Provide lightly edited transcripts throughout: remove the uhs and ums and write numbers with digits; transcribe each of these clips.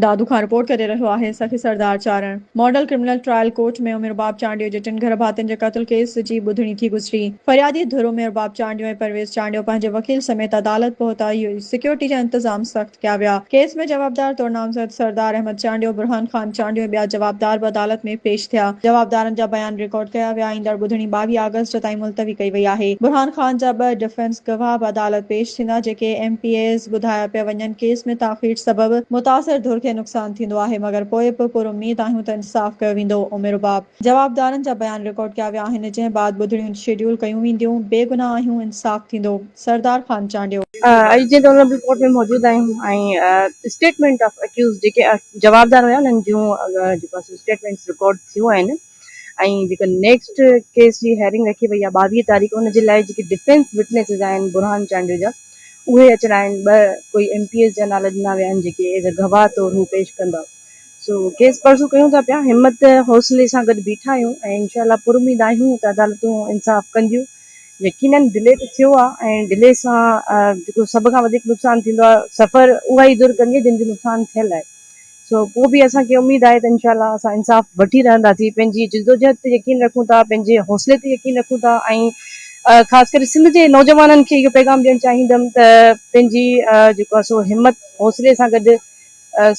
دادو کان رپورٽ ڪري رهيو آهي Sakhi Sardar Charan. Model criminal trial court ۾ Umer Bab Chandio جي ٽن گهر ڀاتين جي قتل ڪيس جي ٻڌڻي ٿي گذري. فريادي ڌر عمر باب چانڊيو ۽ پرويز چانڊيو پنهنجي وڪيل سميت عدالت پهتا، سيڪيورٽي جا انتظام سخت ڪيا ويا. ڪيس ۾ جوابدار طور نامزد سردار احمد چانڊيو، برهان خان چانڊيو ۽ ٻيا جوابدار به عدالت ۾ پيش ٿيا. جوابدارن جا بيان رڪارڊ ڪيا ويا، ايندڙ ٻڌڻي 22 آگسٽ تائين ملتوي ڪئي وئي آهي. برهان خان جا ٻه ڊفينس گواهه به عدالت پيش ٿيندا، جيڪي ايم پي ايز ٻڌايا پيا وڃن. ڪيس ۾ تاخير سبب متاثر ڌر کي نقصان ٿيندو آهي مگر پوء به پر اميد آهيون ته انصاف ڪيو ويندو، ام رباب. جوابدارن جا بيان رڪارڊ ڪيا ويا آهن جنهن بعد ٻڌڻيون شيڊيول ڪيون وينديون، بيگناهه آهيون انصاف ٿيندو، سردار خان چانڊيو. اڄ جيئن ته آنريبل ڪورٽ ۾ موجود آهيون ۽ اسٽيٽمينٽ آف اڪيوز جيڪي جوابدار هيا انهن جون جيڪو آهي سو اسٽيٽمينٽس رڪارڊ ٿيون آهن ۽ جيڪا نيڪسٽ ڪيس جي هيئرنگ رکي وئي آهي 22 تاريخ ان جي لاء جيڪي ڊفينس وٽنيسز آهن برهان چانڊيو جا اهي اچڻا آهن ٻه ڪوئي ايم پي ايز جا نالا ڏنا ويا آهن جيڪي ايز اي گواهه طور هو پيش ڪندا سو ڪيس پرسو ڪيون ٿا پيا همت حوصلي سان گڏ بيٺا آهيون ۽ انشاء الله پر اميد آهيون ته عدالتون انصاف ڪنديون يقينن ڊلي ته ٿيو آهي ۽ ڊلي سان جيڪو سڀ کان وڌيڪ نقصان ٿيندو آهي سفر اها ئي ڌر ڪندي آهي جن جو نقصان ٿيل آهي سو پوء به اسان کي اميد آهي ته انشاء الله اسان انصاف وٺي رهنداسين پنهنجي جدوجهد تي يقين رکون ٿا پنهنجي حوصلي تي يقين رکون ٿا ۽ خاص ڪري سنڌ جي نوجوانن کي اهو پيغام ڏيڻ چاهيندم ته پنهنجي جيڪو آهي سو همت حوصلي سان گڏ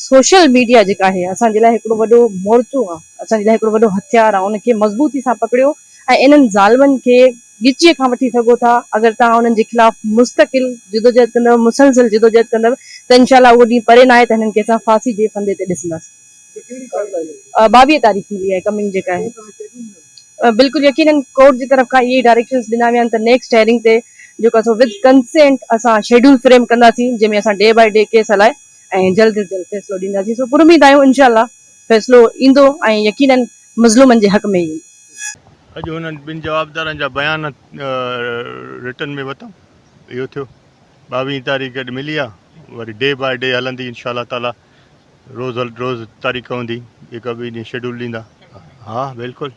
سوشل ميڊيا جيڪا آهي اسان جي لاء هڪڙو وڏو مورچو آهي اسان جي لاء هڪڙو وڏو هٿيار آهي ان کي مضبوطي سان پڪڙيو ۽ انهن ظالمن کي ڳچيء کان وٺي سگهو ٿا، اگر توهان انهن جي خلاف مستقل جدوجهد ڪندؤ، مسلسل جدوجهد ڪندؤ ته انشاء الله اهو ڏينهن پري ناهي ته هنن کي اسان ڦاسي جي ڦندي تي ڏسنداسين. 22 تاريخ ملي آهي ڪمنگ جيڪا آهي. بلڪل يقينن ڪورٽ جي طرف کان اهي ئي ڊائريڪشنز ڏنا ويا آهن ته نيڪسٽ هيئرنگ تي جيڪو آهي سو وٿ ڪنسينٽ اسان شيڊيول فريم ڪنداسين جنهن ۾ اسان ڊي باء ڊي ڪيس هلائي ۽ جلد از جلد فيصلو ڏينداسين سو پراميد آهيون انشاء الله فيصلو ايندو ۽ يقينن مظلومن جي حق ۾ ئي ايندو. اڄ هنن ٻن جوابدارن جا بيان رٽن ۾ ورتم اهو ٿيو ٻاويهين تاريخ اڄ ملي آ وري ڊي باء ڊي هلندي انشاء الله تعالي روز روز تاريخ هوندي هڪ ٻئي ڏينهن شيڊول ڏيندا ها بلڪل.